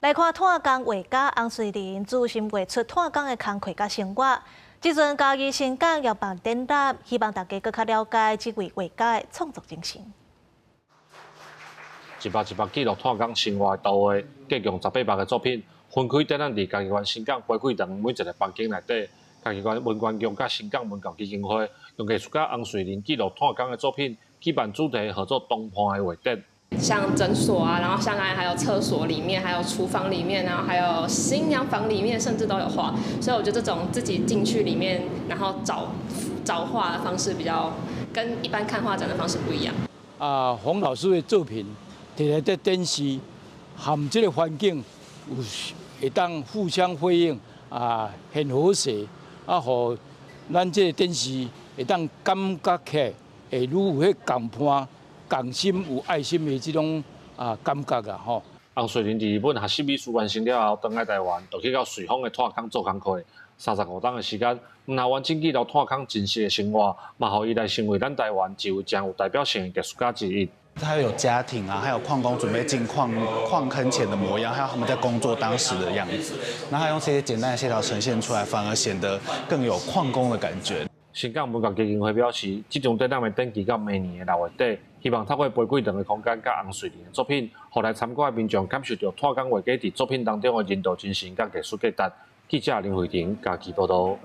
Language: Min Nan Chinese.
來看炭工畫家洪瑞麟，專心畫出炭工的工課佮生活。這陣嘉義新港也辦展覽，希望大家閣較了解這位畫家的創作精神。一幅一幅記錄炭工生活的圖畫，計共18幅的作品，分開展覽佇嘉義縣新港玫瑰園每一个房間內底。嘉義縣文管局佮新港文教基金會用藝術家洪瑞麟記錄炭工的作品，舉辦主題號做同伴的畫展。像診所啊，然後像剛才還有廁所裡面，還有廚房裡面，然後還有新娘房裡面，甚至都有畫。所以我覺得這種自己進去裡面，然後找找畫的方式比較跟一般看畫展的方式不一樣。啊，洪老師的作品摕來佇展示，和這個環境有會當互相輝映啊，很和諧啊，予咱這個展示會當感覺起來會愈有彼共伴、共心有愛心的這種啊感覺啊吼。洪瑞麟佇日本學習美術完成了後，轉來台灣，就去到瑞豐的炭工做工課。35冬的時間，毋但完整記錄炭工真實的生活，嘛予伊來成為咱台灣一位誠有代表性的藝術家之一。他有家庭啊，還有礦工準備進礦礦坑前的模樣，還有他們在工作當時的樣子。那他用這些簡單的線條呈現出來，反而顯得更有礦工的感覺。新港文教基金會表示，這場展覽會展期到明年的6月底，希望透過玫瑰園的空間佮洪瑞麟的作品，予來參觀的民眾感受著炭工畫家佇作品當中的人道精神佮藝術價值。記者林慧婷嘉義報導。